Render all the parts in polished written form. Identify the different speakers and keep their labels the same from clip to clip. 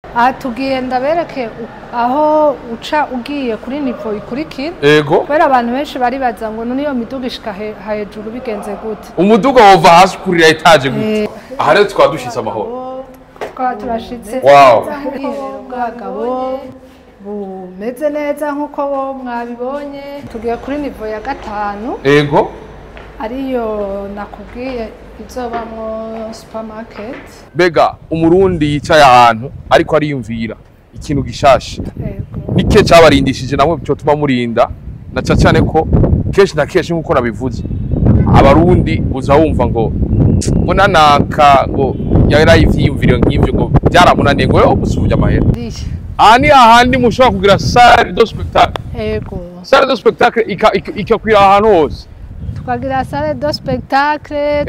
Speaker 1: Aha tugiye ndabereke aho uca ugiye kuri niveau ikurikira. Kubera abantu benshi baribaza ngo none iyo miduga ishika hejuru bigenze gute?
Speaker 2: Umuduga wova hasi kurira étage gute? Aha rero tukaba dushitse amahoro.
Speaker 1: Tukaba turashitse. Ubwiherero bw'abagabo bumeze neza nk'uko mwabibonye. Tugiye kuri niveau ya 5. Ariyo nakubwiye izobamwo supermarket.
Speaker 2: Mbega umurundi yicaye ahantu ariko ariyumvira ikintu gishasha, nike cabarindishije namwe cyotuma murinda, na cane cane ko kenshi na kenshi, nkuko nabivuze, abarundi uza wumva ngo nanaka ngo yarayivyiyumviriye nk'ivyo, ngo byaramunaniye, ngo yo gusubya amahera. Aha ni ahandi mushobora kugira salle de spectacle.
Speaker 1: Yego.
Speaker 2: Salle de spectacle ikakwira ahantu hose.
Speaker 1: Tukagira salle de spectacle,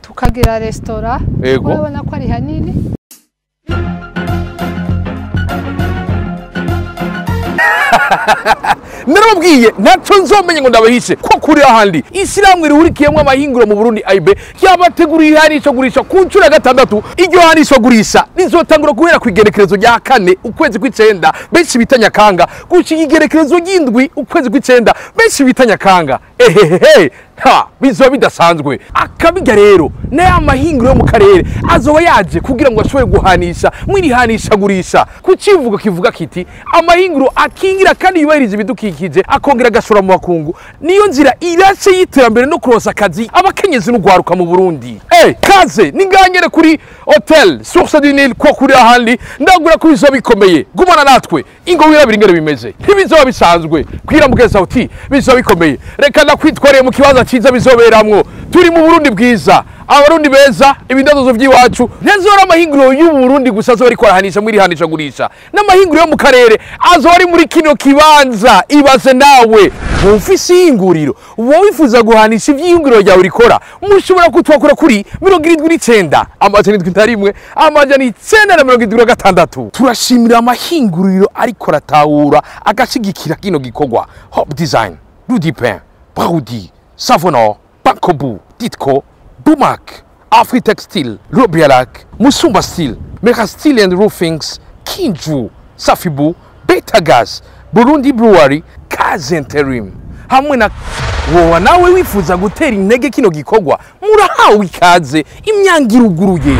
Speaker 1: tukagira restaurant. Urabona ko ari hanini.
Speaker 2: Narababwiye ntaco nzomenye ngo ndabahishe ko kuri ahandi ishyirahamwe rihurikiyemwo amahinguro mu Burundi AIB ryabateguriye ihanishagurisha ku nshuro ya 6. Iryo hanishagurisha rizotangura guhera ku igerekerezo rya 4 ukwezi kw'icenda, benshi bita Nyakanga, gushika igerekerezo ry'indwi ukwezi kw'icenda, benshi bita Nyakanga. Ehehehe, ha bizoba bidasanzwe. Akabirya rero n'aya mahinguro yo mu karere azoba yaje kugira ngo ashobore guhanisha mw'irihanishagurisha ku civugo kivuga kiti: "Amahinguro akingira kandi yubahiriza ibidukikije akongera agashora mu makungu niyo nzira irashe y'iterambere no kuronsa akazi abakenyezi n'ugwaruka mu Burundi." Hey, kaze ninganyere kuri Hotel Source du Nil ko kuri ahandi ndagura ko bizoba bikomeye. Gumana natwe ingo wirabira ingene bimeze, ntibizoba bisanzwe. Kwira mugeza uti bizoba bikomeye. Reka ndakwitwareye mu kibanza ciza bizoberamwo. Turi mu Burundi bwiza, abarundi beza, ibidazozo by'iwacu. Ntazora amahinguro y'u Burundi gusa azoba ariko arahanisha muri hanishagurisha, n'amahinguro yo mu karere azoba ari muri kino kibanza. Ibaze nawe mufise ihinguriro, wowe wifuza guhanisha ivy'ihinguriro ryawe rikora, mushobora kutwakura kuri 79 701 976. Turashimira amahinguriro ariko aratahura agashigikira kino gikorwa: Hope Design, Rudipin, Braudi, Savonor, Bankobu, Ditco, Bumac, Afritextile, Robialac, Musumba Steel, Mera Steel and Roofings, Kinju, Safibu, Betagas, Burundi Brewery, Kaze Interim. Hamwe na wowe nawe wifuza gutera intege kino gikorwa, murahawe ikaze, imyango iruguruye.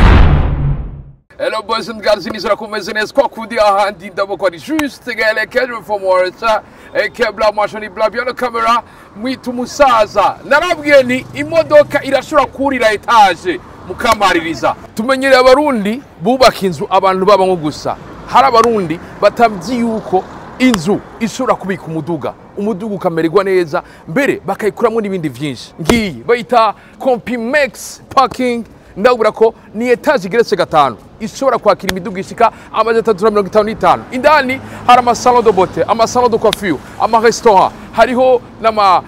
Speaker 2: Hello boys and girls, nizera ko mumeze neza kwa kundi ahandi. Ndaboko ari juste gale Kelvin from Warsa aka Bla Mashoni Bla Beyond Camera, mwita umusaza. Narabwiye ni imodoka irashobora kurira étage mukamaririza. Tumenyereye abarundi bubaka inzu abantu babamwo gusa. Hari abarundi batavyi yuko inzu ishobora kubika umuduga, umuduga ukamererwa neza, mbere bakayikuramwo n'ibindi vyinshi. Ngiyi bayita Compimex Parking. Ndabura ko ni étage igeretse 5, ishobora kwakira imiduga ishika 355. Indani hari ama salon de beauté, ama salon de coiffure, ama restaurant, hariho n'ama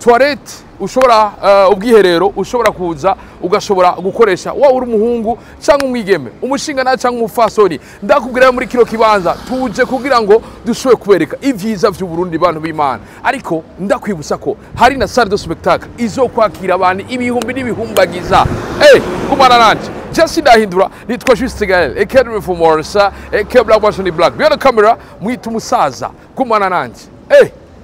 Speaker 2: toilette ushobora ubwiherero ushobora kuza ugashobora gukoresha, waba uri umuhungu cyangwa umwigeme, umushinga cyangwa umufasoni. Ndakubwira, muri kino kibanza tuje kugira ngo dushobore kubereka ivyiza vy'u Burundi, bantu b'Imana. Ariko ndakwibutsa ko hari na salle de spectacle izokwakira abantu ibihumbi n'ibihumbagiza. Gumana nanje Jesse ndahindura, nitwa Juste Gaël Academy for Morisa aka Black Washington Black Behind the Camera, mwita umusaza. Gumana nanje.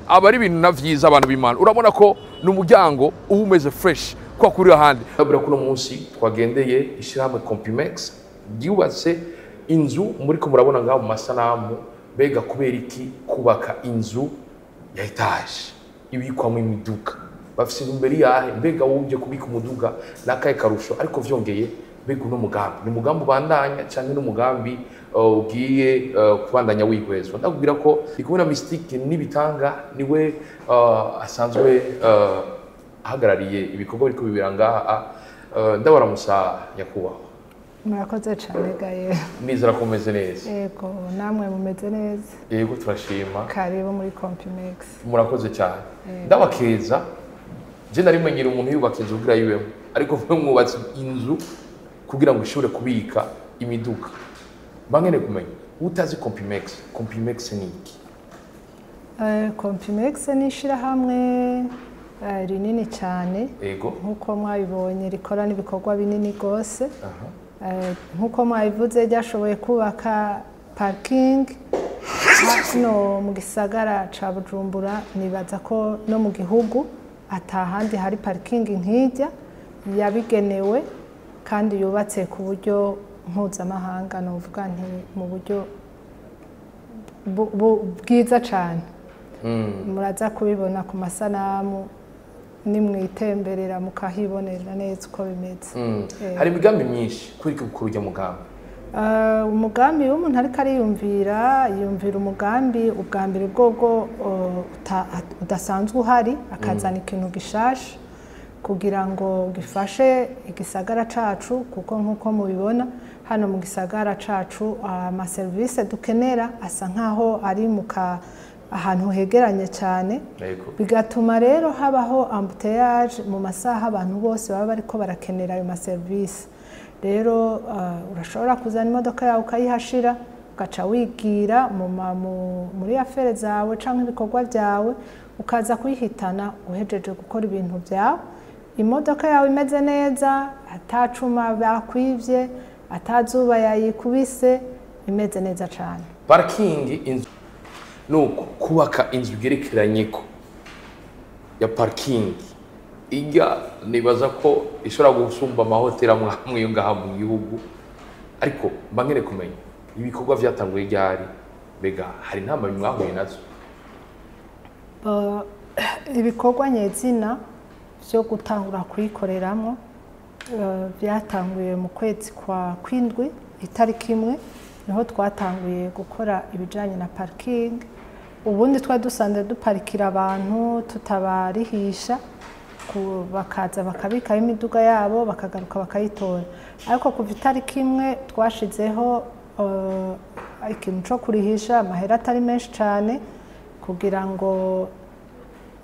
Speaker 2: Aba ari ibintu na vyiza, abantu b'Imana. Urabona ko ni umuryango uba umeze fresh kwa kuri ahandi. Ndabura kuno munsi twagendeye ishyirahamwe Compimex ryubatse inzu muri ko murabona ngaho mu masanamu. Mbega kubera iki kubaka inzu ya étage ibikwamo imiduga? Bafise intumbero yahe? Mbega wowe uje kubika umuduga n'akahe karusho? Ariko vyongeye, mbega uno mugambi ni umugambi ubandanya canke n'umugambi ugiye kubandanya wihwezwa? Ndakubwira ko ndi kumwe na Mystique Nibitanga, niwe asanzwe ahagarariye ibikorwa biriko bibera ngaha. Ndabaramusa nyakubahwa.
Speaker 1: Murakoze cyane gaye.
Speaker 2: Nizera ko mumeze neza.
Speaker 1: Yego, namwe mumeze neza?
Speaker 2: Yego, turashima.
Speaker 1: Karibu muri Compimex.
Speaker 2: Murakoze cyane. Ndabakeza. Je nari menyera umuntu yubaka inzu kugira yibemo, ariko mwe mwubatse inzu kugira ngo ishobore kubika imiduga. Bangene kumenya utazi Compimex, Compimex ni iki?
Speaker 1: Compimex ni ishyirahamwe rinini cyane, nk'uko mwabibonye, rikora n'ibikorwa binini rwose. Nkuko mwabivuze, ryashoboye kubaka parking hano mu gisagara ca Bujumbura. Nibaza ko no mu gihugu atahandi hari parking nk'ijya yabigenewe kandi yubatse ku buryo mpuzamahanga, novuga nti mu buryo bwiza cyane. Muraza kubibona ku masanamu nimwitemberera, mukahibonera neza uko bimeze.
Speaker 2: Hari imigambi myinshi kuri urya mugambi.
Speaker 1: Umugambi w'umuntu ariko ariyumvira, yumvira umugambi ubwa mbere bwobwo udasanzwe uhari, akazana ikintu gishasha kugira ngo gifashe igisagara cacu, kuko nk'uko mubibona hano mu gisagara cacu amaserivisi dukenera asa nkaho ari mu ahantu hegeranye cyane. Bigatuma rero habaho embouteillage mu masaha abantu bose baba bariko barakenera ayo maserivisi. Rero urashobora kuzana imodoka yawe ukayihashira, ugaca wigira muri affaires zawe canke ibikorwa byawe, ukaza kuyihitana uhejeje gukora ibintu byawe, imodoka yawe imeze neza, atacuma bakwivye, atazuba yayikubise, imeze neza cyane.
Speaker 2: Parking inzu nuko kubaka inzu igerekeranye ko ya parking ijya, nibaza ko ishobora gusumba amahoteli amwe amwe yo ngaha mu gihugu. Ariko mba nkeneye kumenya ibikorwa vyatanguye ryari, mbega hari intambamyi mwahuye nazo?
Speaker 1: Ibikorwa nyezina byo gutangura kuyikoreramo byatanguye mu kwezi kwa kwindwi, itariki 1 niho twatanguye gukora ibijanye na parking. Ubundi twari dusanzwe duparikira abantu tutabarihisha, bakaza bakabikaho imiduga yabo, bakagaruka bakayitora. Ariko kuva itariki 1 twashizeho ikintu co kurihisha amahera atari menshi cane, kugira ngo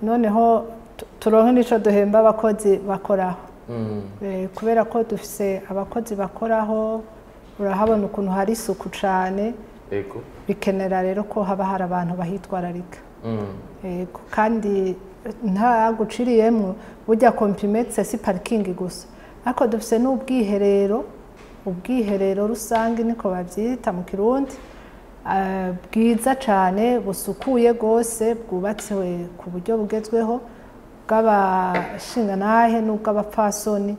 Speaker 1: noneho turonke nico duhemba abakozi bakoraho. Kubera ko dufise abakozi bakoraho, urahabona ukuntu hari isuku cane. Bikenera rero ko haba hari abantu bahitwararika. Kandi nta guciriyemwo, burya Compumex si parking gusa, ariko dufise n'ubwiherero, ubwiherero rusange niko bavyita mu Kirundi, bwiza cane, busukuye gose, bwubatse ku buryo bugezweho bw'abashingantahe n'ubw'abapfasoni,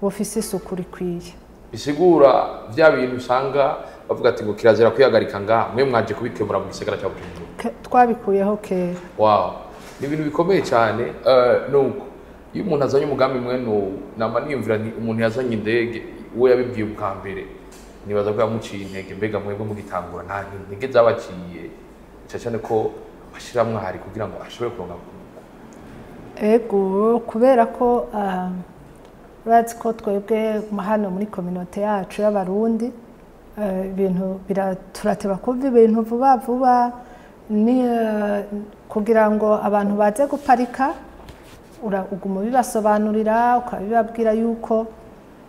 Speaker 1: bufise isuku rikwiye.
Speaker 2: Bisigura vya bintu usanga bavuga ati ngo kirazira kwihagarika ngaha, mwe mwaje kubikemura mu gisagara cya Bujumbura.
Speaker 1: Twabikuyeho kera.
Speaker 2: Wow, ni ibintu bikomeye cyane. Nuko iyo umuntu azanye umugambi mwene, nama niyumvira nti umuntu yazanye indege, uwo yabibwiye ubwa mbere nibaza ko yamuciye intege. Mbega mwebwe mugitangura nta ntege zabaciye, cyane ko amashyirahamwe ahari kugira ngo ashobore kuronka?
Speaker 1: Ego, kubera ko urazi ko twebwe hano muri communauté yacu y'Abarundi ibintu turateba kumva ibintu vuba vuba. Ni kugira ngo abantu baze guparika, uguma ubibasobanurira, ukabibabwira yuko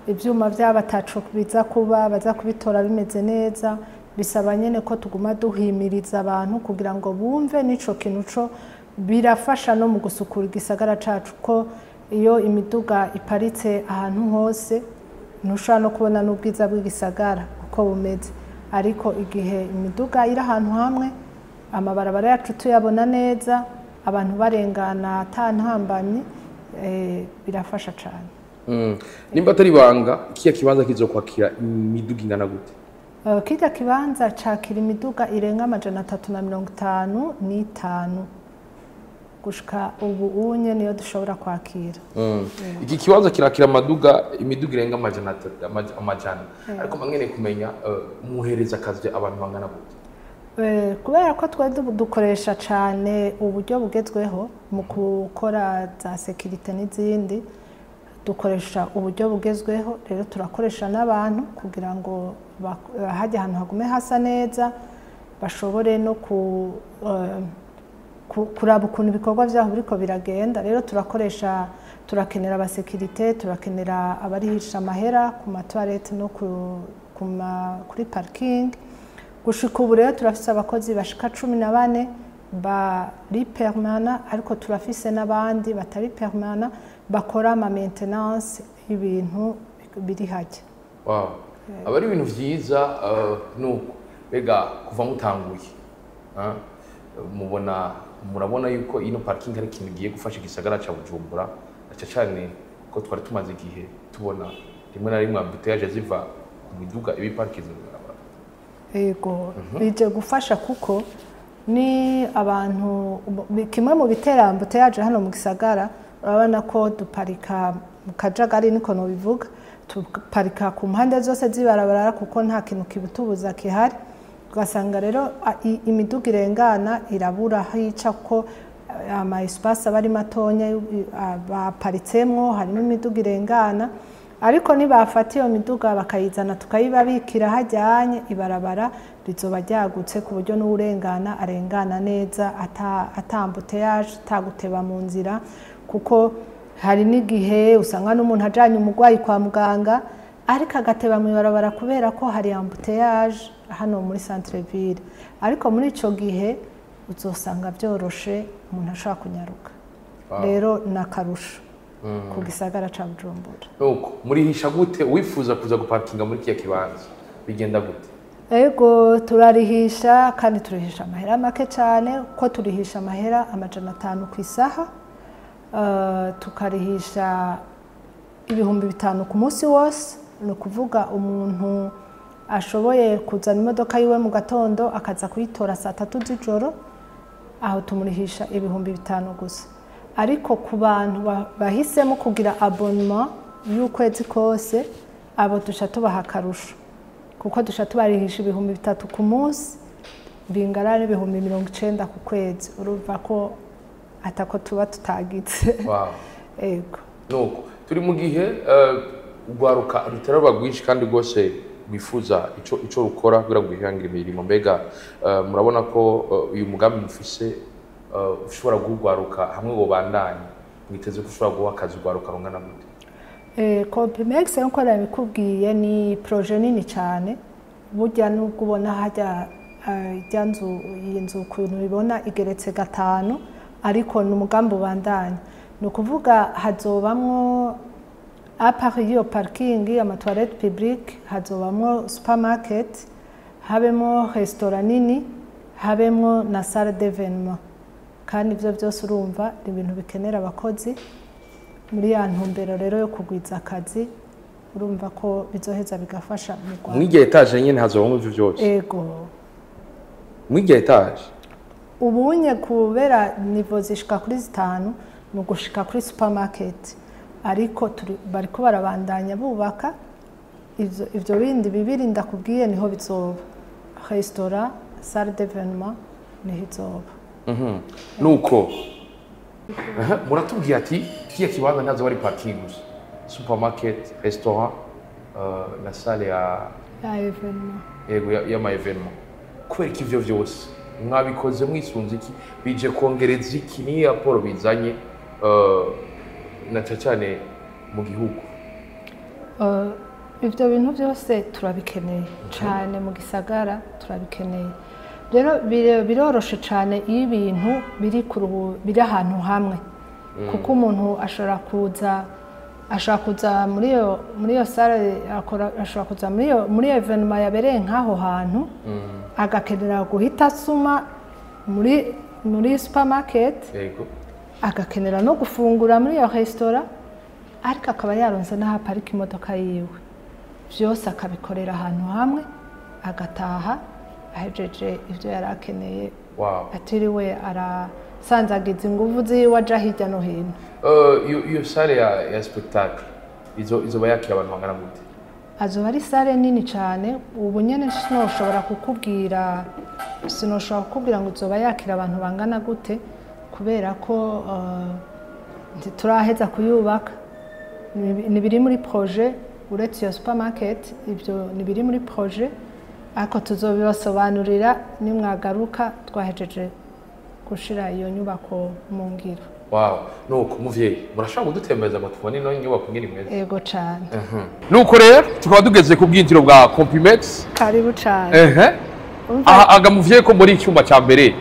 Speaker 1: ibyuma byabo ataco biza kuba, baza kubitora bimeze neza. Bisaba nyene ko tuguma duhimiriza abantu kugira ngo bumve n'ico kintu co birafasha no mu gusukura igisagara cacu, ko iyo imiduga iparitse ahantu hose ntushobora no kubona n'ubwiza bw'igisagara uko bumeze. Ariko igihe imiduga iri ahantu hamwe, amabarabara yacu tuyabona neza, abantu barengana ata ntambamyi, birafasha cane.
Speaker 2: Nimba atari ibanga, kiya kibanza kizokwakira imiduga ingana gute?
Speaker 1: Kirya kibanza cakira imiduga irenga 355 gushika ubu unye niyo dushobora kwakira.
Speaker 2: Iki kibanza kirakira amaduga, imiduga irenga 300, amajana. Ariko mba nkeneye kumenya muhereza akazi abantu bangana gute?
Speaker 1: Kubera ko twe dukoresha cane uburyo bugezweho mu gukora za sécurité n'izindi, dukoresha uburyo bugezweho. Rero turakoresha n'abantu kugira ngo hajye ahantu hagume hasa neza, bashobore no kuraba ukuntu ibikorwa vyaho biriko biragenda. Rero turakoresha, turakenera abasécurité, turakenera abarihisha amahera ku matoilette no kuri parking. Gushika ubu rero turafise abakozi bashika 14 bari permanent, ariko turafise n'abandi batari permanent bakora ama maintenance y'ibintu biri hajya.
Speaker 2: Wow. Aba ari ibintu vyiza. Nuko mbega kuva mutanguye, mubona, murabona yuko ino parking ari ikintu giye gufasha igisagara ca Bujumbura, na cane cane ko twari tumaze igihe tubona rimwe na rimwe embouteillage ziva ku miduga iba iparkize mu ibarabara?
Speaker 1: Yego, bije gufasha kuko ni abantu, kimwe mu bitera embouteillage hano mu gisagara, urabona ko duparika mu kajagari, niko nobivuga, tuparika ku mpande zose z'ibarabara kuko nta kintu kibutubuza kihari. Ugasanga rero imiduga irengana irabura aho ica kuko ama espace aba ari matonya baparitsemwo, harimo imiduga irengana. Ariko nibafata iyo miduga bakayizana tukayibabikira hajyanye, ibarabara rizoba ryagutse ku buryo n'uwurengana arengana neza ata embouteillage, ataguteba mu nzira, kuko hari n'igihe usanga n'umuntu ajanye umurwayi kwa muganga ariko agateba mu ibarabara kubera ko hari embouteillage hano muri centre ville. Ariko muri ico gihe uzosanga byoroshe, umuntu ashobora kunyaruka. Rero ni akarusho ku gisagara ca Bujumbura.
Speaker 2: Nuko murihisha gute? Wifuza kuza guparkinga muri kiya kibanza bigenda gute?
Speaker 1: Ego, turarihisha kandi turihisha amahera make cyane, ko turihisha amahera 500 ku isaha, tukarihisha 5000 ku munsi wose. Ni ukuvuga umuntu ashoboye kuzana imodoka yiwe mu gatondo akaza kuyitora saa 3 z'ijoro, aho tumurihisha 5000 gusa. Ariko ku bantu bahisemo kugira abonnement y'ukwezi kose, abo duca tubaha akarusho kuko duca tubarihisha 3000 ku munsi, bingana n'90,000 ku kwezi. Urumva ko atako tuba tutagitse. Ego.
Speaker 2: Nuko turi mu gihe urwaruka rutera ruba rwinshi kandi rwose rwifuza ico rukora kugira ngo rwihangire imirimo. Mbega murabona ko uyu mugambi mufise ushobora guha hamwe ngo bandanye, mwiteze ko ushobora guha akazi urwaruka rungana gute?
Speaker 1: Copimex, nkuko nabikubwiye, ni projet nini cyane. Burya nubwo ubona hajya ijya nzu, iyi nzu ukuntu ubibona igeretse gatanu, ariko ni umugambi ubandanya. Ni ukuvuga hazobamwo, à part y'iyo parking, ama toilettes publiques, hazobamwo supermarket, habemo restaurant nini, habemo na salle d'événement. Kandi ibyo byose urumva ni ibintu bikenera abakozi. Muri ya ntumbero rero yo kugwiza akazi, urumva ko bizoheza bigafasha mu Rwanda.
Speaker 2: Mw'iryo étage nyene hazobamwo ivyo vyose?
Speaker 1: Ego.
Speaker 2: Mw'iryo étage?
Speaker 1: Ubunye kubera niveau zishika kuri zitanu, ni ugushika kuri supermarket, ariko bariko barabandanya bubaka ivyo bindi bibiri ndakubwiye, niho bizoba: restaurant, salle d'événement, niho izoba.
Speaker 2: Nuko muratubwiye ati kiya kibanza ntazo ari parking gusa, supermarket, restaurant, na salle ya
Speaker 1: ya événement.
Speaker 2: Yego, y'ama événement. Kubera iki ivyo vyose mwabikoze? Mwisunze iki? Bije kongereza iki? Niyo apport bizanye na cane cane mu gihugu?
Speaker 1: Ivyo bintu byose turabikeneye cyane mu gisagara, turabikeneye. Rero biroroshe cyane iyo ibintu biri ku biri ahantu hamwe, kuko umuntu ashobora kuza muri iyo salle, ashobora kuza muri iyo événement yabereye nk'aho hantu, agakenera guhita asuma muri supermarket, agakenera no gufungura muri iyo resitora, ariko akaba yaronse n'aho aparika imodoka yiwe. Byose akabikorera ahantu hamwe, agataha ahejeje ibyo yari akeneye, atiriwe arasanzagiza inguvu ziwe aja hirya no hino.
Speaker 2: Iyo salle ya spectacle izoba yakira abantu bangana gute?
Speaker 1: Azoba ari salle nini cyane. Ubu nyene sinoshobora kukubwira ngo izoba yakira abantu bangana gute, kubera ko ntituraheza kuyubaka. Ni biri muri projet. Uretse iyo supermarket, ibyo ni biri muri projet, ariko tuzobibasobanurira nimwagaruka twahejeje gushira iyo nyubako mu ngiro.
Speaker 2: Wow, nuko muvyeyi murashobora kudutembereza ngo tubone ino nyubako ingene imeze?
Speaker 1: Ego cane.
Speaker 2: Nuko rero tukaba tugeze ku bwinjiro bwa Compimex.
Speaker 1: Karibu cane. Umva.
Speaker 2: Aha aga muvyeyi, ko muri icyumba cya mbere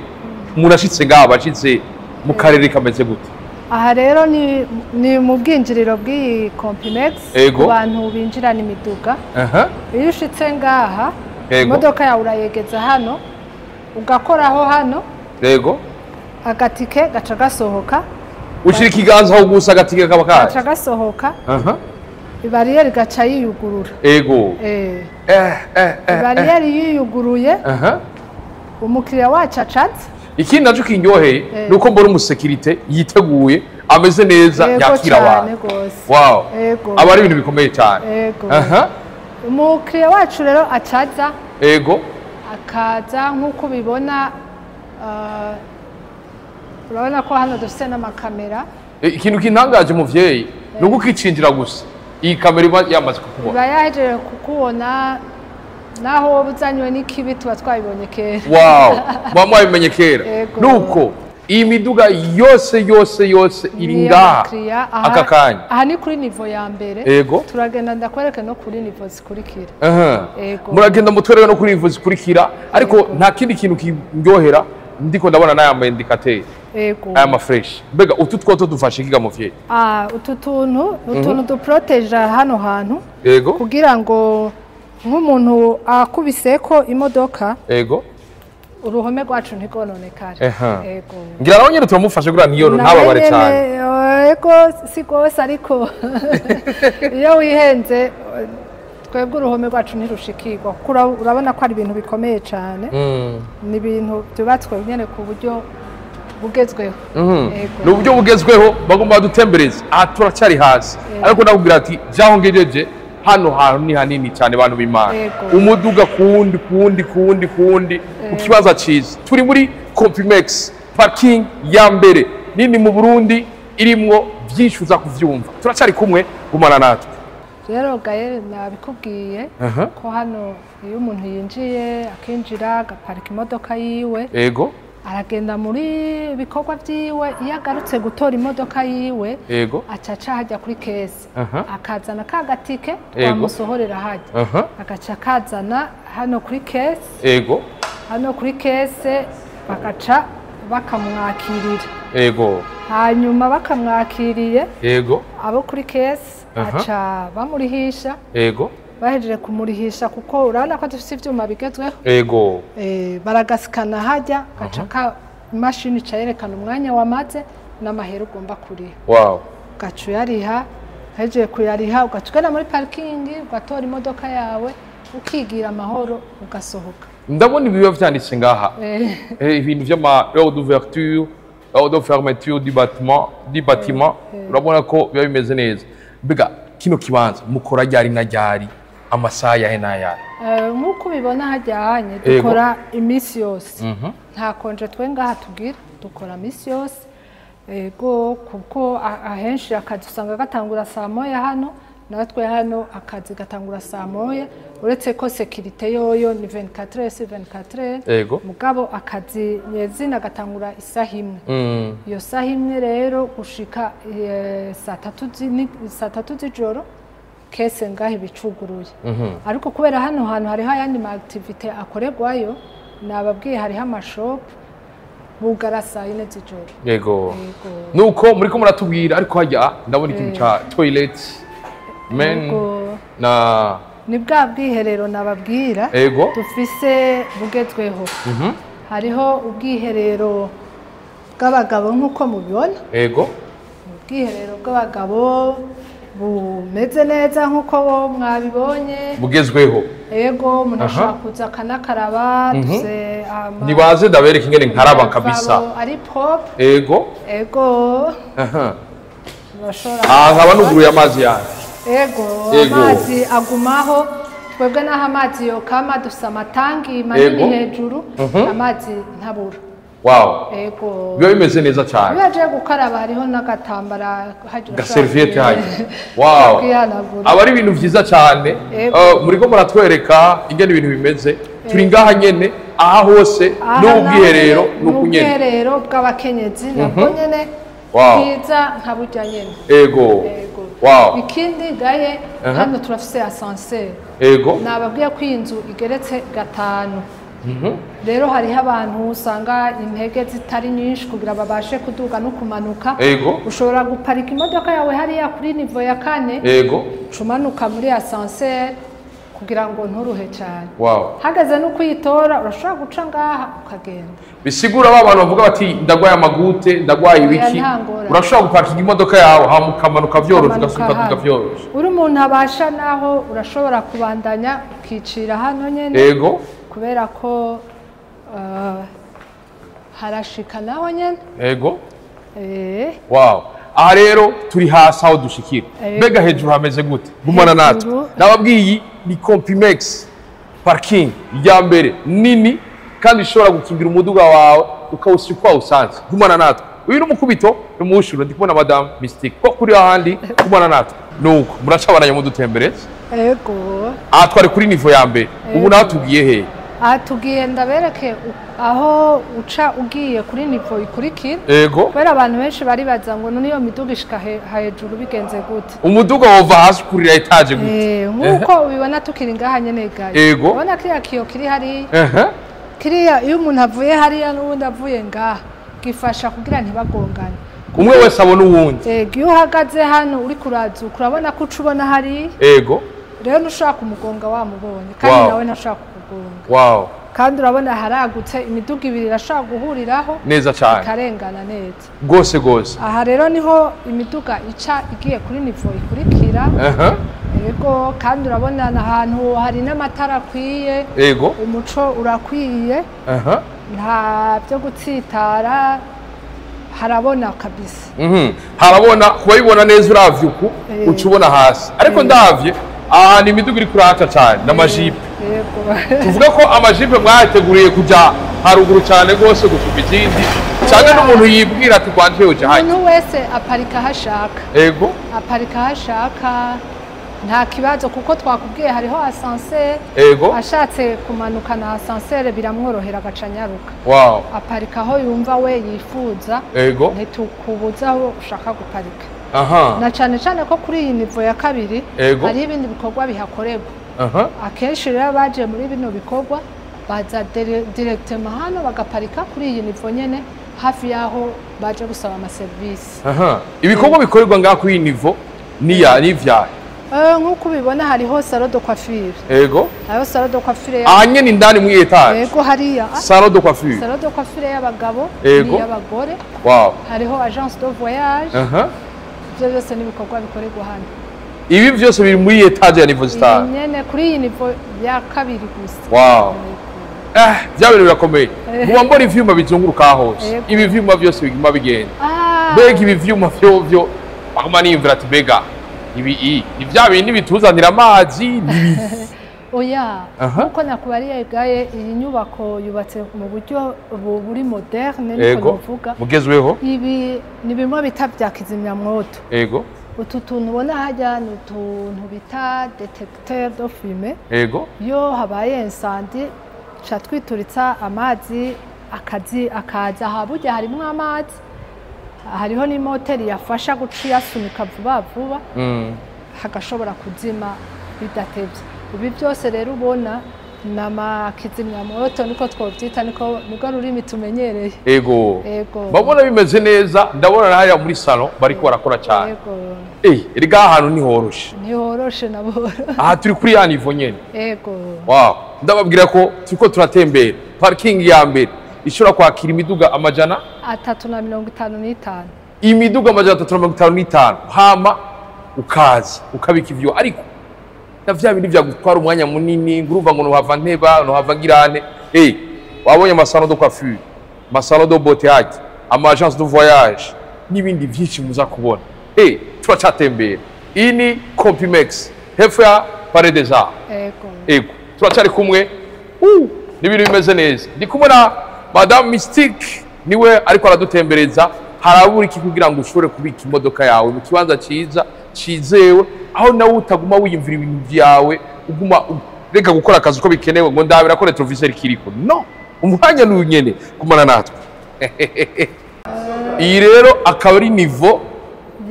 Speaker 2: murashitse ngaha, bashitse mu karere kameze gute?
Speaker 1: Aha rero ni mu bwinjiriro bw'iyi Compimex ku bantu binjirana imiduga. Iyo ushitse ngaha, imodoka yawe urayegeza hano, ugakoraho hano. Agatike gaca gasohoka.
Speaker 2: Ushira ikiganza aho gusa, agatike kaba kaje.
Speaker 1: Gaca gasohoka. Ibariyeri gaca yiyugurura. Ibariyeri yiyuguruye. Umukiriya wacu acaza.
Speaker 2: Ikindi naco kinyoheye nuko mbona umusekirite yiteguye, ameze neza, yakira abantu. Wow. Aba ari ibintu bikomeye cyane.
Speaker 1: Umukiriya wacu rero acaza. Akaza nk'uko ubibona, urabona ko hano dufite n'amakamera.
Speaker 2: Ikintu kintangaje, muvyeyi, ni uko ukicinjira gusa iyi kamera iba yamaze kukubona.
Speaker 1: Iba yahejeje kukubona, naho wowe uzanywe n'ikibi tuba twabibonye kera.
Speaker 2: Wow, muba mwabimenye kera. Nuko iyi miduga yose yose yose iri ngaha aka kanya.
Speaker 1: Aha ni kuri niveau ya mbere. Turagenda ndakwereka no kuri niveau zikurikira.
Speaker 2: Muragenda mutwereke no kuri niveau zikurikira, ariko nta kindi kintu kindyohera ndiko ndabona n'aya ma indicateur. Aya ma flèches. Mbega utu two dufashe kiga, muvyeyi?
Speaker 1: Utu tuntu ni utuntu duproteja hano hantu kugira ngo nk'umuntu akubiseko imodoka, uruhome rwacu ntigononekare.
Speaker 2: Ngira nawe nyine turamufashe kugira ntiyono ntababare cyane.
Speaker 1: Ego, si rwose, ariko iyo wihenze twebwe uruhome rwacu ntirushikirwa, kuko urabona ko ari ibintu bikomeye cyane. Ni ibintu byubatswe nyine ku buryo bugezweho.
Speaker 2: Ni uburyo bugezweho. Bagomba badutembereze. Aha turacyari hasi, ariko ndakubwira ati jaho ngejeje hano hantu ni hanini cyane, bantu b'Imana. Umuduga kuwundi, kuwundi, kuwundi, kuwundi, ku kibanza ciza. Turi muri Compimex parking ya mbere nini mu Burundi, irimwo byinshi uza kuvyumva. Turacyari kumwe, gumana natwe.
Speaker 1: Rero Gael, nabikubwiye ko hano iyo umuntu yinjiye, akinjira agaparika imodoka yiwe, aragenda muri bikorwa byiwe. Iyo agarutse gutora imodoka yiwe, aca aca hajya kuri caisse, akazana ka gatike twamusohorera hajya, agaca akazana hano kuri caisse. Hano kuri caisse bagaca bakamwakirira. Hanyuma bakamwakiriye, abo kuri caisse aca bamurihisha. Bahejeje kumurihisha, kuko urabona ko dufite ibyuma bigezweho, baragasikana hajya, gaca ka imashini ica yerekana umwanya wamaze n'amahera ugomba kuriha. Ugaca uyariha. Hejeje kuyariha, ugaca ugana muri parikingi, ugatora imodoka yawe, ukigira amahoro, ugasohoka.
Speaker 2: Ndabona ibiba vyanditse ngaha. Ibintu vy'ama heure d'ouverture, heure de fermeture du bâtiment, urabona ko biba bimeze neza. Mbega kino kibanza mukora ryari na ryari, amasaha yahe n'ayahe?
Speaker 1: Nk'uko ubibona hajyanye, dukora iminsi yose, nta congé twe ngaha tugira, dukora iminsi yose. Ego, kuko ahenshi akazi usanga gatangura saa 1 hano, natwe hano akazi gatangura saa 1, uretse ko sécurité yoyo ni 24 sur 24. Mugabo akazi nyezina gatangura isaha 1. Iyo saha 1 rero gushika saa 3 z'ijoro, caisse ngaho ibicuguruye. Ariko kubera hano hantu hariho ayandi ma activité akorerwayo, nababwiye hariho amashopu, bugara saa 4 z'ijoro. Yego.
Speaker 2: Nuko muriko muratubwira, ariko hajya ndabona ikintu ca toilet men na
Speaker 1: Ni bwa bwiherero nababwira dufise bugezweho. Hariho ubwiherero bw'abagabo nk'uko mubibona. Ubwiherero bw'abagabo bumeze neza nk'uko mwabibonye.
Speaker 2: Bugezweho.
Speaker 1: Ego, umuntu ashobora kuza akanakaraba. Dufise
Speaker 2: Nibaze ndabereka ingene nkaraba kabisa.
Speaker 1: Lavabo ari propre. Ego. Urashobora
Speaker 2: Ah, nkaba nuguruye amazi yanjye.
Speaker 1: Ego. Amazi agumaho. Twebwe n'aho amazi yokama, dufise amatangi manini hejuru, amazi ntabura. Ego.
Speaker 2: Biba bimeze neza cyane.
Speaker 1: Iyo agiye gukaraba hariho n'agatambara hajya.
Speaker 2: Gaserviette hajya. Wow.
Speaker 1: Kwihanagura.
Speaker 2: Aba ari ibintu vyiza cyane. Muriko muratwereka ingene ibintu bimeze. Turi ngaha nyene, aha hose n'ubwiherero nuku nyene.
Speaker 1: Ubwiherero bw'abakenyezi nabwo nyene bwiza nka burya nyene. Ego. Ikindi gaye, hano turafise ascenseur. Nababwiye ko iyi nzu igeretse gatanu. Rero hariho abantu usanga intege zitari nyinshi kugira babashe kuduga no kumanuka. Ushobora guparika imodoka yawe hariya kuri niveau ya 4, umanuka muri ascenseur kugira ngo nturuhe cyane. Hageze no kuyitora, urashobora guca ngaha ukagenda.
Speaker 2: Bisigura ba bantu bavuga bati ndagwaye amagute, ndagwaye ibiki,
Speaker 1: Oya, nta ngorane.
Speaker 2: urashobora guparkinga imodoka yawe hama ukamanuka vyoroshe,
Speaker 1: Ukamanuka
Speaker 2: ugasuka
Speaker 1: hano.
Speaker 2: vyoroshe.
Speaker 1: Uri umuntu abasha naho, urashobora kubandanya ukicira hano nyene, kubera ko harashika naho nyene.
Speaker 2: Wow, aha rero turi hasi aho dushikira. Mbega hejuru hameze gute? Gumana natwe.
Speaker 1: Hejuru.
Speaker 2: Nababwiye, iyi ni Compimex parking ya mbere nini kandi ishobora gukingira umuduga wawe ukawusiga uko wawusanze. Gumana natwe, uyu ni umukubito n'umushuro. Ndi kubona Madame Mystique ko kuri ahandi. Gumana natwe, nuko muracabananya mudutembereza.
Speaker 1: Ego.
Speaker 2: Aha twari kuri niveau ya mbere, ubu naho tugiye hehe?
Speaker 1: Aha tugiye ndabereke aho uca ugiye kuri niveau ikurikira, kubera abantu benshi baribaza ngo none iyo miduga ishika hejuru bigenze gute?
Speaker 2: Umuduga wova hasi kurira étage gute?
Speaker 1: Nk'uko ubibona, tukiri ngaha nyene gaye, ubona kiriya kiyo kiri hariya, kiriya iyo umuntu avuye hariya n'uwundi avuye ngaha, gifasha kugira ntibagongane.
Speaker 2: Umwe wese abona uwundi.
Speaker 1: Ego, iyo uhagaze hano uri kurazuka, urabona ko uca ubona hariya. Rero ntushobora kumugonga wamubonye, kandi nawe ntashobora kukugonga. Kandi urabona haragutse, imiduga ibiri irashobora guhuriraho
Speaker 2: Neza cyane.
Speaker 1: ikarengana neza.
Speaker 2: Rwose rwose.
Speaker 1: Aha rero niho imiduga ica igiye kuri niveau ikurikira. Yego, kandi urabona ni ahantu hari n'amatara akwiye, umuco urakwiye, nta byo gutsitara, harabona kabisa.
Speaker 2: Harabona, kuba neza uravye uku, uca ubona hasi, ariko ndavye ahantu imiduga iri kurahaca cyane n'amajipe. Tuvuga ko amajipe mwayateguriye kuja haruguru cyane rwose gusumba izindi, cyangwa n'umuntu yibwira ati rwanje yoja hajya?
Speaker 1: Umuntu wese aparika aho ashaka. Aparika aho ashaka, nta kibazo, kuko twakubwiye hariho ascenseur. Ashatse kumanuka na ascenseur biramworohera, agaca anyaruka. Aparika aho yumva we yifuza. Ntitukubuza aho ushaka guparika, na cane cane ko kuri iyi niveau ya kabiri hariho ibindi bikorwa bihakorerwa. Akenshi rero abaje muri bino bikorwa baza directement hano, bagaparika kuri iyi niveau nyene hafi y'aho baje gusaba amaserivisi.
Speaker 2: Ibikorwa bikorerwa ngaha kuri iyi niveau ni ya ni ivyahe?
Speaker 1: Nk'uko ubibona, hariho salon de coiffure. Hariho salon de coiffure
Speaker 2: Aha nyene indani muri étage?
Speaker 1: Yego, hariya.
Speaker 2: Salon de coiffure.
Speaker 1: Salon de coiffure y'abagabo n'iy'abagore. Hariho agence de voyage. Ibyo byose ni ibikorwa bikorerwa hano.
Speaker 2: Ibi byose biri muri étage ya niveau
Speaker 1: Iyi
Speaker 2: zitanu?
Speaker 1: nyene kuri iyi niveau ya kabiri gusa.
Speaker 2: Wow. Bya bintu birakomeye. Muba mbona ivyuma bizunguruka hose. Ibi vyuma byose biguma bigenda. Mbega ibi vyuma vyovyo, baguma niyumvira ati mbega ibi ni vya bindi bituzanira amazi ni?
Speaker 1: Oya, nkuko nakubariye gaye, iyi nyubako yubatse mu buryo buri moderne, niko novuga.
Speaker 2: Mugezweho.
Speaker 1: Ibi ni bimwe bita bya kizimyamwoto. Utu tuntu ubona hajya ni utuntu bita détecteur de fumée. Iyo habaye incendie, ca twituritsa amazi akazi akaza aha. Burya harimwo amazi, hariho n'imoteri yafasha guca iyasunika vuba vuba, hagashobora kuzima bidatevye. Ibi byose rero ubona ni amakizimyamwoto, niko twovyita, niko niko rurimi tumenyereye.
Speaker 2: Babona bimeze neza, ndabona na hariya muri salon bariko barakora cyane. Erega aha hantu ntihoroshe.
Speaker 1: Ntiworoshe nabo.
Speaker 2: Aha turi kuri ya niveau nyene?
Speaker 1: Ego.
Speaker 2: Wow, ndababwira ko turiko turatembera parking ya mbere ishobora kwakira imiduga amajana
Speaker 1: 355.
Speaker 2: Imiduga 355, hama ukaza ukabika ivyo, ariko na vya bindi vyagutwara umwanya munini ngo urumva ngo nohava nteba, nohava ngirane. Wabonye amasalon de coiffure, amasalon de beauté, haki ama agence de voyage n'ibindi vyinshi muza kubona. Turacatembera, iyi ni Compimex hepfo ya Palais des Arts. Ego, turacyari kumwe. Ni ibintu bimeze neza. Ndi kumwe na Madame Mystique, niwe ariko aradutembereza. Harabura iki kugira ngo ushobore kubika imodoka yawe mu kibanza cyiza cizewe, aho nawe utaguma wiyumvira ibintu byawe, uguma reka gukora akazi uko bikenewe ngo ndabira ko rétroviseur kiriko? No umwanya ni unyene. Kumana natwe. Iyi rero akaba ari niveau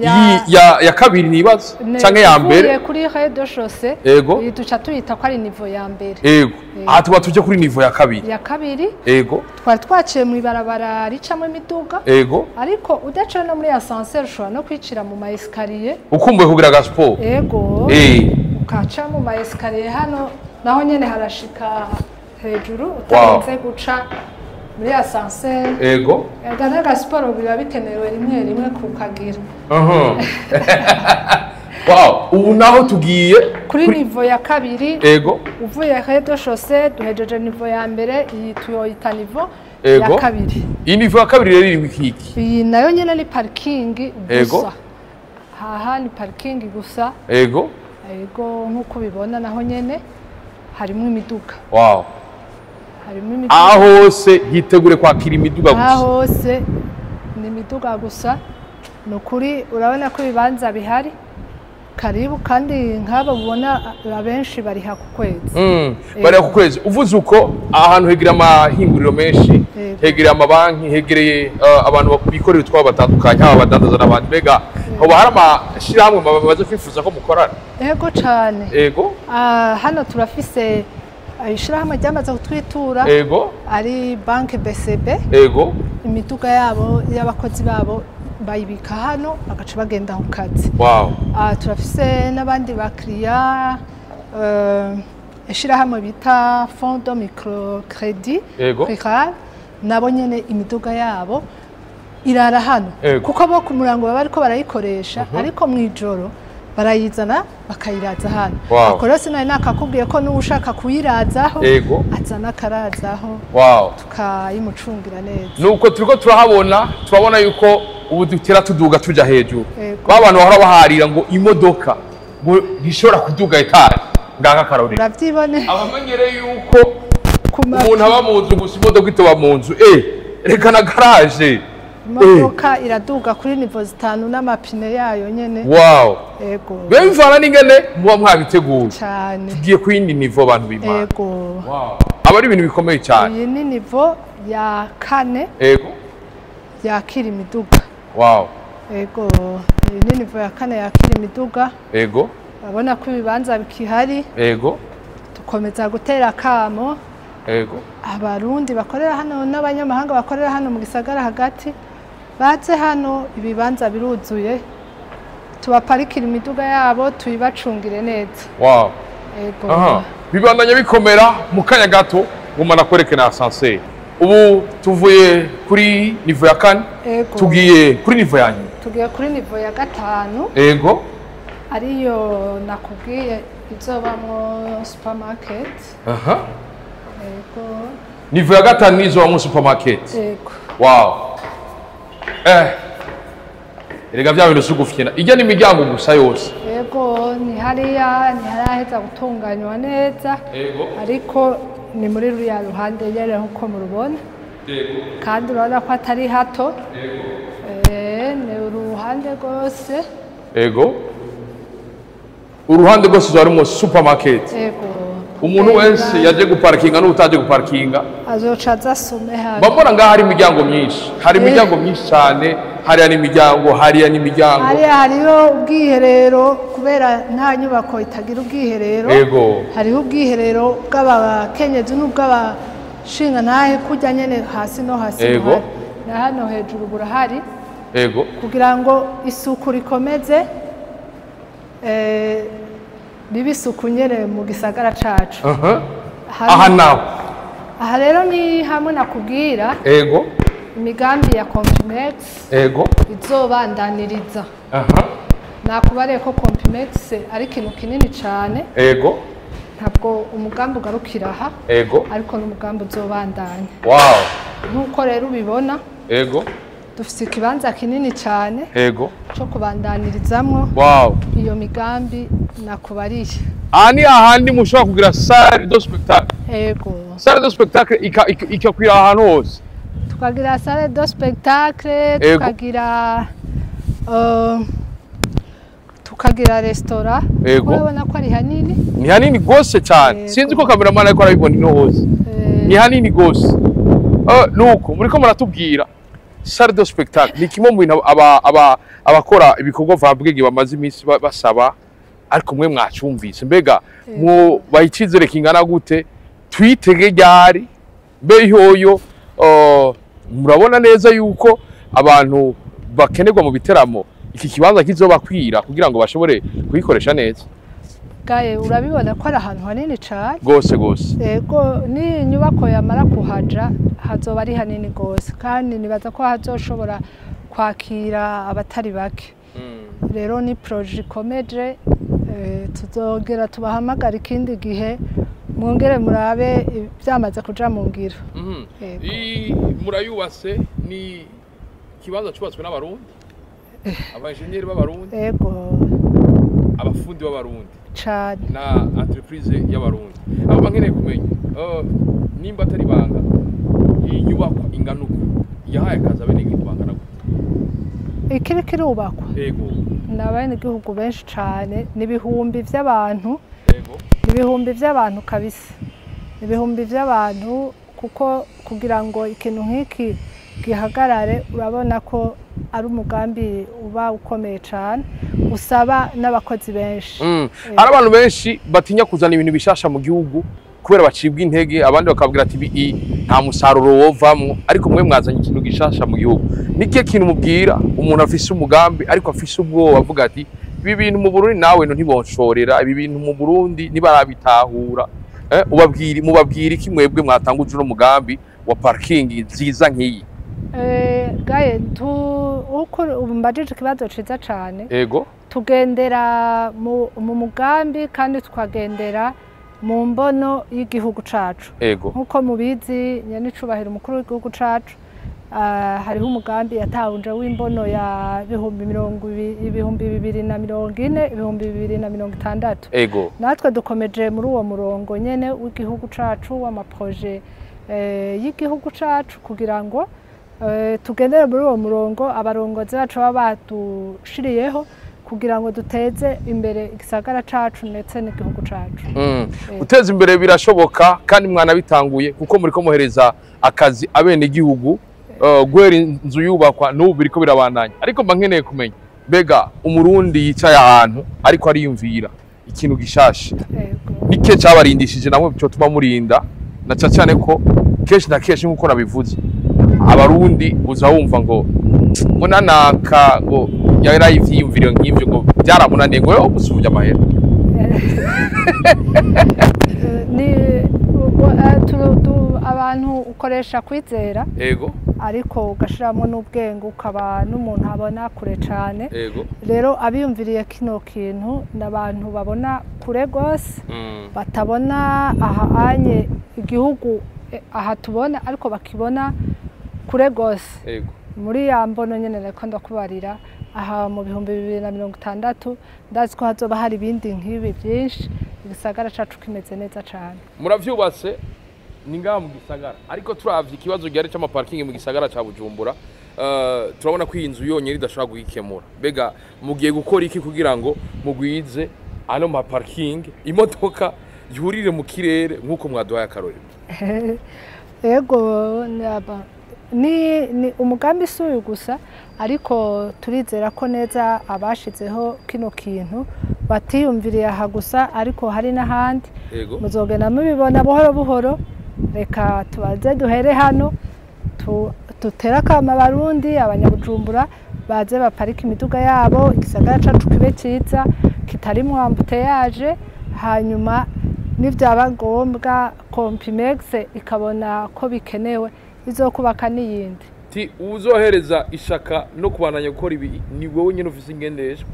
Speaker 2: Ya kabiri nibaza canke ya mbere.
Speaker 1: Uvuye kuri rez-de-chaussée.
Speaker 2: Ego.
Speaker 1: Iyi duca tuyita ko ari niveau ya mbere.
Speaker 2: Ego, aha tuba tuje kuri niveau ya kabiri.
Speaker 1: Ya kabiri.
Speaker 2: Ego.
Speaker 1: Twari twaciye mu ibarabara ricamo imiduga.
Speaker 2: Ego.
Speaker 1: Ariko udaciye no muri ascenseur, ushobora no kwicira mu ma escalier.
Speaker 2: Ukumbuye kugira agasiporo.
Speaker 1: Ego. Ukaca mu ma escalier hano, naho nyene harashika hejuru utarinze guca muri ascenseur.
Speaker 2: Ego.
Speaker 1: Ega n'agasiporo biba bikenewe rimwe rimwe kukagira.
Speaker 2: Wow, ubu naho tugiye
Speaker 1: kuri niveau ya kabiri.
Speaker 2: Ego.
Speaker 1: Uvuye rez-de-chaussée, duhejeje niveau ya mbere, iyi tuyoyita niveau ya kabiri.
Speaker 2: Iyi niveau ya kabiri rero iri iki?
Speaker 1: Iyi nayo nyene ni parking gusa. Haha ni parking gusa.
Speaker 2: Ego.
Speaker 1: Ego, nk'uko ubibona naho nyene harimo imiduga. Harimo imiduga.
Speaker 2: Aho hose hitegure kwakira imiduga
Speaker 1: Aha
Speaker 2: gusa.
Speaker 1: hose ni imiduga gusa. Ni ukuri urabona ko ibibanza bihari. Karibu, kandi nk'aba ubona abenshi bariha ku kwezi.
Speaker 2: Bariha ku kwezi. Uvuze uko, ahantu hegereye amahinguriro menshi, hegereye amabanki, hegereye abantu bikorera utwabo batandukanye, haba abadandaza n'abandi. Mbega hoba hari amashirahamwe bamaze kwifuza ko mukorana?
Speaker 1: Ego cane.
Speaker 2: Ego.
Speaker 1: Ah, hano turafise ishirahamwe ryamaze kutwitura. Ari banki BCB.
Speaker 2: Ego.
Speaker 1: Imiduga yabo y'abakozi babo bayibika hano, bagaca bagenda ku kazi. Ah, turafise n'abandi bakiriya, ishirahamwe bita Fonds de Microcrédit Rural, nabo nyene imiduga yabo irara hano. Kuko bo ku murango baba bariko barayikoresha, ariko mw'ijoro barayizana bakayiraza hano. Ako rero sinari nakakubwiye ko n'uwushaka kuyirazaho azana akarazaho, tukayimucungira neza.
Speaker 2: Nuko turiko turahabona, turabona yuko ubu dutera tuduga tuja hejuru.
Speaker 1: Ego.
Speaker 2: Ba bantu bahora baharira ngo imodoka ngo ntishobora kuduga étage, ngaka karorero.
Speaker 1: Uravyibone.
Speaker 2: Abamenyereye yuko
Speaker 1: ku ma-
Speaker 2: umuntu aba mu nzu gusa, imodoka itoba mu nzu, reka na garage.
Speaker 1: Imodoka iraduga kuri niveau zitanu n'amapine yayo nyene. Ego.
Speaker 2: Biba bivana n'ingene muba mwabiteguye.
Speaker 1: Cyane.
Speaker 2: Tugiye ku yindi niveau, abantu b'Imana.
Speaker 1: Ego.
Speaker 2: Aba ari ibintu bikomeye cyane.
Speaker 1: Iyi ni niveau ya kane yakira imiduga. Ego, iyi ni niveau ya kane yakira imiduga. Urabona ko ibibanza bikihari. Dukomeza gutera akamo abarundi bakorera hano n'abanyamahanga bakorera hano mu gisagara hagati, baze hano, ibibanza biruzuye, tubaparikira imiduga yabo, tuyibacungire neza. Ego.
Speaker 2: Aha. Bibandanya bikomera. Mu kanya gato nguma nakwereke na ascenseur. Ubu tuvuye kuri niveau ya kane, tugiye kuri niveau ya nyuma.
Speaker 1: Tugiye kuri niveau ya gatanu, ariyo nakubwiye izobamwo supermarket. Ego.
Speaker 2: Niveau ya gatanu nizobamwo supermarket.
Speaker 1: Ego.
Speaker 2: Wow. Erega bya bintu si ugufyina. Ijya n'imiryango gusa yose.
Speaker 1: Ego, ni hariya ntiharaheza gutunganywa neza, ariko ni muri ruriya ruhande nyene nkuko murubona. Kandi urabona ko atari hato. Ni uruhande rwose.
Speaker 2: Ego. Uruhande rwose harimo supermarket.
Speaker 1: Ego.
Speaker 2: Umuntu wese yaje guparkinga n'utaje guparkinga
Speaker 1: azoca aza asume hano.
Speaker 2: Mbona ngaha hari imiryango myinshi, hari imiryango myinshi cyane. Hariya n'imiryango, hariya n'imiryango.
Speaker 1: Hariya hariho ubwiherero, kubera nta nyubako itagira ubwiherero. Hariho ubwiherero bw'abakenyezi n'ubw'abashingantahe, kurya nyene hasi no hasi buhari. Na hano hejuru burahari, kugira ngo isuku rikomeze, ribe isuku nyene mu gisagara cacu.
Speaker 2: Aha naho?
Speaker 1: Aha rero ni hamwe nakubwira imigambi ya Compumex izobandaniriza. Nakubariye ko Compumex ari ikintu kinini cane. Ntabwo umugambi ugarukira aha, ariko n'umugambi uzobandanya. Nk'uko rero ubibona, dufise ikibanza kinini cane co kubandanirizamwo iyo migambi nakubariye.
Speaker 2: Aha ni ahandi mushobora kugira salle de spectacle?
Speaker 1: Ego.
Speaker 2: Salle de spectacle ikakwira ahantu hose.
Speaker 1: Tukagira salle de spectacle, tukagira restaurant. Urabona ko ari hanini.
Speaker 2: Ni hanini gose cyane. Sinzi ko cameraman ariko arabibona ino hose. Ni hanini gose. Nuko muriko muratubwira Salle de spectacle ni kimwe mu bintu abakora ibikorwa mvabwenge bamaze iminsi basaba, ariko mwe mwacumvise. Mbega mwo bayicizere kingana gute? Twitege ryari? Mbe yoyo murabona neza yuko abantu bakenerwa mu biteramo iki kibanza kizobakwira kugira ngo bashobore kuyikoresha neza?
Speaker 1: Gaye, urabibona ko ari ahantu hanini cane.
Speaker 2: Gose gose.
Speaker 1: Ego, ni inyubako yamara kuhaja hazoba ari hanini gose, kandi nibaza ko hazoshobora kwakira abatari bake. Rero ni projet ikomeje, tuzongera tubahamagara ikindi gihe mwongere murabe byamaze kuja mu ngiro. Yego.
Speaker 2: Murayubatse, ni ikibanza cubatswe n'Abarundi, abajeniyeri b'Abarundi,
Speaker 1: Ego.
Speaker 2: abafundi b'Abarundi
Speaker 1: Cane.
Speaker 2: na entreprise y'Abarundi. Abo nkeneye kumenya, nimba atari ibanga, iyi nyubakwa ingana uku yahaye akazi abenegihugu bangana gute?
Speaker 1: Ikiri kirubakwa
Speaker 2: Ego.
Speaker 1: ni abenegihugu benshi cane, ni ibihumbi vy'abantu.
Speaker 2: Ego.
Speaker 1: Ibihumbi by'abantu kabisa, ibihumbi by'abantu, kuko kugira ngo ikintu nk'iki gihagarare urabona ko ari umugambi uba ukomeye cyane, usaba n'abakozi benshi.
Speaker 2: Hari abantu benshi batinya kuzana ibintu bishasha mu gihugu kubera bacibwa intege, abandi bakabwira ati nta musaruro wovamwo, ariko mwe mwazanye ikintu gishasha mu gihugu. Ni kihe kintu mubwira umuntu afise umugambi ariko afise ubwoba, avuga ati ibi bintu mu Burundi nawe no ntibonshorera, ibi bintu mu Burundi ntibarabitahura? Ubabwira, mubabwira iki mwebwe mwatanguje uno mugambi wa parking nziza nk'iyi?
Speaker 1: Gaye, uko mbajije ikibazo ciza cane.
Speaker 2: Ego.
Speaker 1: Tugendera mu mugambi kandi tukagendera mu mbono y'igihugu cacu.
Speaker 2: Ego.
Speaker 1: Nk'uko mubizi, nyenicubahiro umukuru w'igihugu cacu, hariho umugambi yatahuje w'imbono ya 2040, 2060.
Speaker 2: Ego.
Speaker 1: Natwe dukomeje muri uwo murongo nyene w'igihugu cacu, w'amaproje y'igihugu cacu, kugira ngo tugendere muri uwo murongo abarongozi bacu baba badushiriyeho kugira ngo duteze imbere igisagara cacu ndetse n'igihugu cacu.
Speaker 2: Guteza imbere birashoboka kandi mwanabitanguye, kuko muriko muhereza akazi abenegihugu, guhera inzu yubakwa n'ubu biriko birabandanya. Ariko mba nkeneye kumenya, mbega Umurundi yicaye ahantu ariko ariyumvira ikintu gishasha, nike cabarindishije namwe cyotuma murinda, na cane cane ko kenshi na kenshi, nk'uko nabivuze, Abarundi uza wumva ngo nanaka ngo yarayivyiyumviriye nk'ivyo, ngo byaramunaniye, ngo yo gusubya amahera?
Speaker 1: Ni abantu ukoresha kwizera, ariko ugashiramo n'ubwenge, ukaba n'umuntu abona kure cane. Rero abiyumviriye kino kintu ni abantu babona kure gose, batabona aha anye igihugu, aha tubona, ariko bakibona kure gose. Muri ya mbono nyene nariko ndakubarira, aha mu 2060 ndazi ko hazoba hari ibindi nk'ibi byinshi, igisagara cacu kimeze neza cane.
Speaker 2: Muravyubatse, ni ngaha mu gisagara, ariko turavye ikibazo gihari c'amaparking mu gisagara ca Bujumbura, turabona ko iyi nzu yonyene idashobora kugikemura. Mbega mugiye gukora iki kugira ngo mugwize ano maparking, imodoka yurire mu kirere nk'uko mwaduhaye akarorero?
Speaker 1: Ego, ni umugambi si uyu gusa, ariko turizera ko neza abashizeho kino kintu batiyumviriye aha gusa, ariko hari n'ahandi. Muzogenda mubibona buhoro buhoro. Reka tubaze duhere hano, dutere akamo Abarundi, Abanyabujumbura baze baparike imiduga yabo, igisagara cacu kibe ciza kitarimwo embouteillage, hanyuma nivyaba ngombwa Compimex ikabona ko bikenewe izokubaka n'iyindi.
Speaker 2: Ti uzohereza ishaka no kubandanya gukora ibi ni wowe nyene ufise ingendeshwa.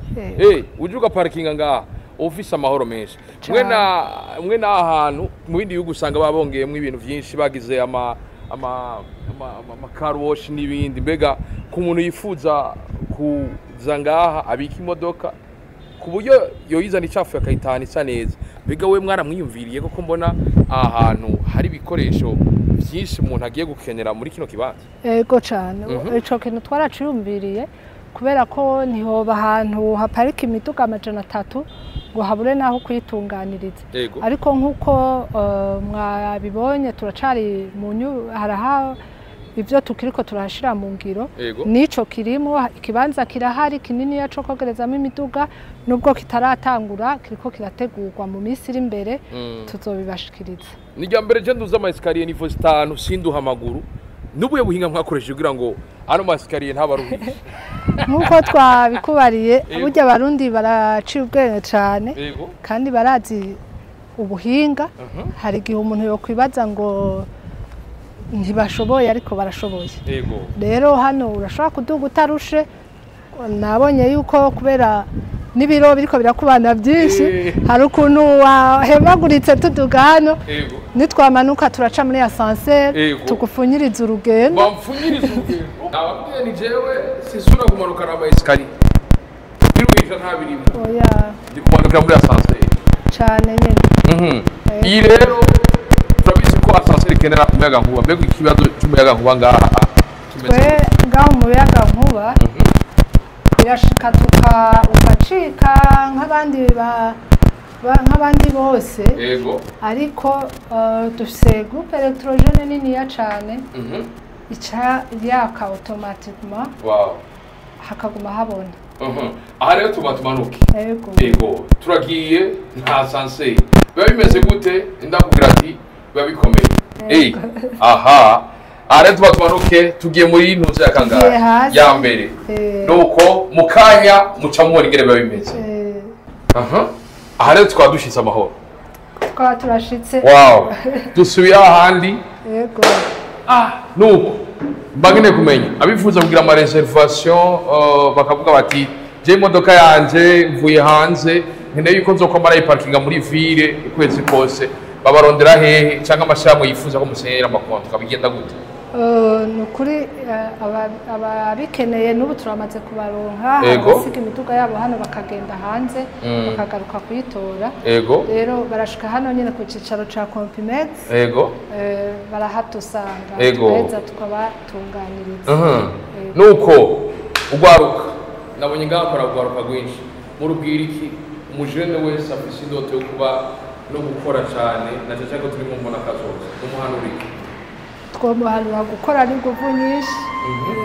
Speaker 2: Uje ugaparkinga ngaha ufise amahoro menshi. Mwe na ahantu mu bindi bihugu usanga babongeyemwo ibintu vyinshi, bagize ama car wash n'ibindi. Mbega ku muntu yifuza kuza ngaha abika imodoka ku buryo yoyizana icafuye akayitahana isa neza, mbega we mwaramwiyumviriye koko? Mbona aha hantu hari ibikoresho vyinshi umuntu agiye gukenera muri kino kibanza.
Speaker 1: Ego cane. Ico kintu twaraciyumviriye, kubera ko ntihoba ahantu haparika imiduga 300 ngo habure n'aho kuyitunganiriza. Ariko nk'uko mwabibonye, turacari mu haraha Ibyo tukiriko turashira mu ngiro.
Speaker 2: Yego.
Speaker 1: Nico kirimo, ikibanza kirahari kinini cyo kogerezamo imiduga, nubwo kitaratangura kiriko kirategurwa, mu minsi iri imbere tuzobibashikiriza.
Speaker 2: Ni rya mbere je nduza ama escalier niveau 5 sinduha amaguru. Nubuye buhinga mwakoresheje kugira ngo ano ma escalier ntabaruhishe?
Speaker 1: Nk'uko twabikubariye, burya Abarundi baraciye ubwenge cyane kandi barazi ubuhinga. Hari igihe umuntu yokwibaza ngo ntibashoboye, ariko barashoboye. Rero hano urashobora kuduga utarushe. Nabonye yuko kubera n'ibiro biriko birakubana byinshi, hari ukuntu wahemaguritse tuduga hano. Nitwamanuka turaca muri ascenseur, tugufunyiriza urugendo.
Speaker 2: Bamfunyiriza urugendo. Ababwiye ni jewe sisura kumanuka n'ama escalier, biruhisha nta birimo.
Speaker 1: Oya.
Speaker 2: Ndi kumanukira muri ascenseur.
Speaker 1: Cane nyene.
Speaker 2: Iyi rero turabizi ko ascenseur ikenera umuyaga nkuba. Mbega ikibazo cy'umuyaga nkuba ngaha kimeze
Speaker 1: Twe
Speaker 2: gute?
Speaker 1: Ngaho mu muyaga nkuba birashika tuka ugacika nk'abandi bose, ariko dufise groupe électrogène niniya cane, ica yaka automatiquement, hakaguma habona.
Speaker 2: Aha rero tuba tumanuke?
Speaker 1: Yego.
Speaker 2: Yego, turagiye, nta ascenseur. Biba bimeze gute? Ndakubwira ati biba bikomeye. Aha aha rero tuba tumanuke, tugiye muri ntuze ya
Speaker 1: Tugiye
Speaker 2: kangahe?
Speaker 1: hasi.
Speaker 2: Ya mbere. Nuko mu kanya muca mubona ingene biba bimeze. Aha aha rero tukaba dushitse amahoro.
Speaker 1: Tukaba turashitse.
Speaker 2: Wow, dusubiye ahandi.
Speaker 1: Yego.
Speaker 2: Nuko mba nkeneye kumenya abifuza kugira ama réservation, bakavuga bati je imodoka yanje mvuye hanze, nkeneye yuko nzokwama arayiparkinga muri ville ukwezi kose, babarondera hehe? Cyangwa amashirahamwe yifuza ko musenyera ama contrat, bigenda gute?
Speaker 1: Ni ukuri, ababikeneye n'ubu turamaze kubaronka, abasiga imiduga yabo hano bakagenda hanze, bakagaruka kuyitora. Rero barashika hano nyine ku cicaro ca Compimex, barahatusanga, tugaheza tukabatunganiriza.
Speaker 2: Nuko ugwaruka, nabonye ngaha akora ugwaruka rwinshi, murubwira iki umujene wese afise indoto yo kuba no gukora cyane, na cyane ko turi mu mbona kazoza, umuhanura iki?
Speaker 1: Twomuhanura gukora n'inguvu nyinshi,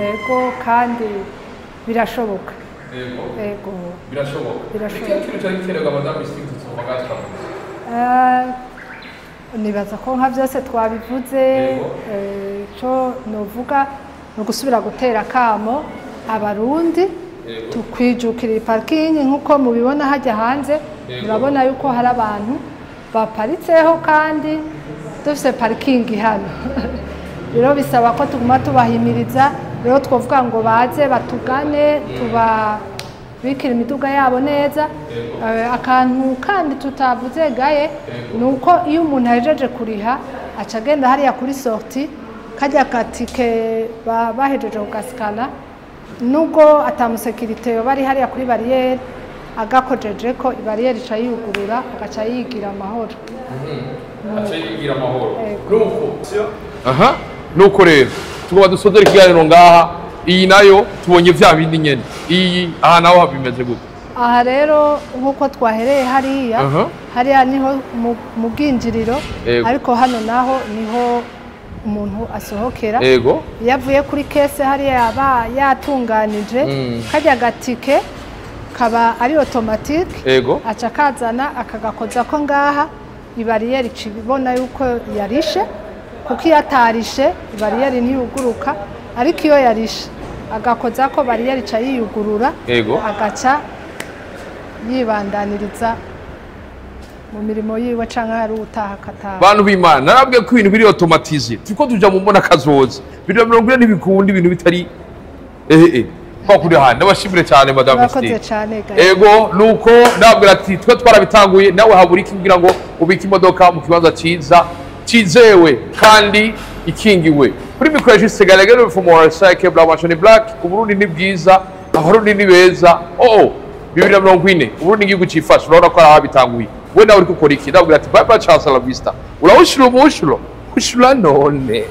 Speaker 1: yego, kandi birashoboka. Yego.
Speaker 2: Birashoboka.
Speaker 1: Birashoboka.
Speaker 2: Ikihe kintu cyari gikenerwa, madame Steve, tuzoba ngaha twavuze?
Speaker 1: Nibaza ko nka byose twabivuze. Ico novuga ni ugusubira gutera akamo Abarundi tukwijukira iyi parking. Nk'uko mubibona hajya hanze, murabona yuko hari abantu baparitseho kandi dufise parking hano. Rero bisaba ko tuguma tubahimiriza. Rero twovuga ngo baze batugane, tubabikira imiduga yabo neza. Akantu kandi tutavuze gaye, ni uko iyo umuntu ahejeje kuriha aca agenda hariya kuri sortie, kajya katike bahejeje kugasikana, nubwo ata mu sécurité yoba ari hariya kuri bariyeri, agakojeje ko ibariyeri ica yugurura, agaca yigira amahoro.
Speaker 2: Aca yigira amahoro.
Speaker 1: Yego.
Speaker 2: Nuko aha nuko rero tugomba dusozere ikiganiro ngaha. Iyi nayo tubonye vya bindi nyene. Iyi aha naho bimeze gute?
Speaker 1: Aha rero nk'uko twahereye hariya, hariya niho mu bwinjiriro, ariko hano naho niho umuntu asohokera iyo avuye kuri caisse hariya yaba yatunganije. Kajya gatike kaba ari automatique, aca akazana akagakoza ko ngaha, ibariyeri ica ibona yuko yarishe, kuko iyo atarishe ibariyeri ntiyuguruka, ariko iyo yarishe agakoza ko bariyeri ica yiyugurura, agaca yibandaniriza mu mirimo yiwe, canke hari utaha akataha.
Speaker 2: Bantu b'Imana, narabwiye ko ibintu biri automatisé, turiko tuja mu mbona kazoza 2040, ntibikunda ibintu bitari ehe kwa kuri hano. Ndabashimire cyane, madame
Speaker 1: Murakoze
Speaker 2: Steve.
Speaker 1: cane gaye.
Speaker 2: Ego, nuko ndabwira ati twe twarabitanguye, nawe habura iki kugira ngo ubike imodoka mu kibanza ciza cizewe kandi ikingiwe? Kuri mikoro ya Juste Galagero from Motorcycle Black Machine Black. Uburundi ni bwiza, Abarundi ni beza. Oh, 2040 Uburundi igihugu cifashe. Urabona ko ari ababitanguye. We nawe uriko ukora iki? Ndabwira ati bye bye, ciao, la vista. Urawushura umushuro ushura none.